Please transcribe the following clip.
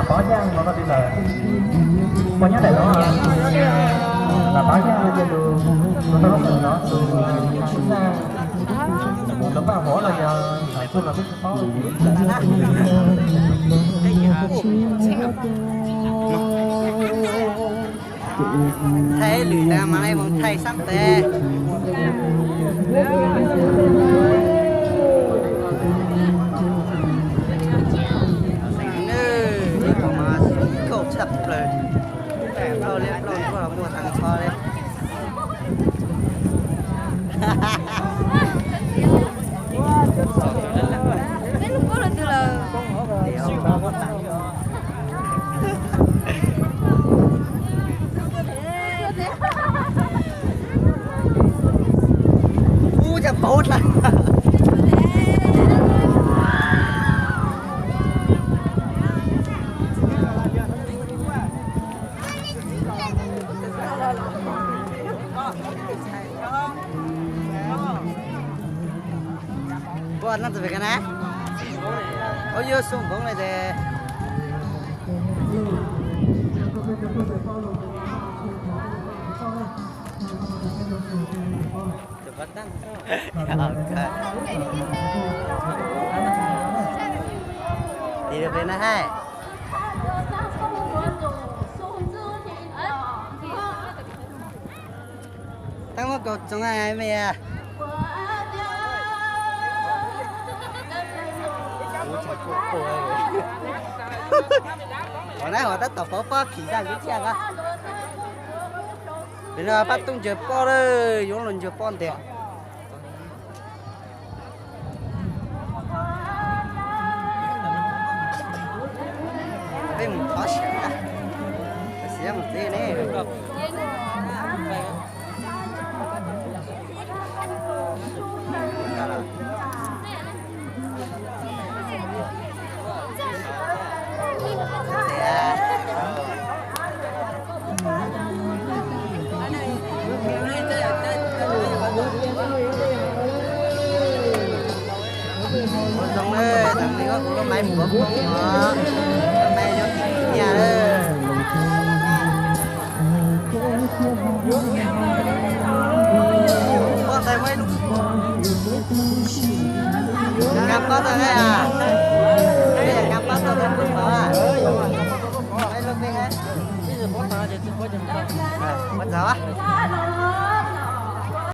Pov Yaj no no li lawm, poj nyob daim no, pov Yaj no ces tus, tus tau lub npe no tus, tus paj hov los yog tuaj los twb tsis paub. Thaij lwm dag mas nej mus thaij xab tes. Nws, ib qho mas kauj tshaj plaws. Plaub liab plaub tuaj los muaj tag nrho li. Ub, cas pauv dlawb. Ua no txawm pem ka na. Ua yuav xu npoov li tes. Tiv pem na hais. Tab muab kaus txoov me. Qhov na hov tab tom pov pob phim tag kub txhiaj ko. Pem no pab tub ntsaws pob lawm, yuav los ntsaws pob ntev. Peb mus thov siab, siab mus txiv ne. Ua zoo na, tam sim no kuv lub maiv mus ua poob os, lub maiv yuav kim kim nyiaj lawm. Pob ntawd muaj ib lub, nkag pob tod na, nkag pob tod tau pub pov. Ua tsaug.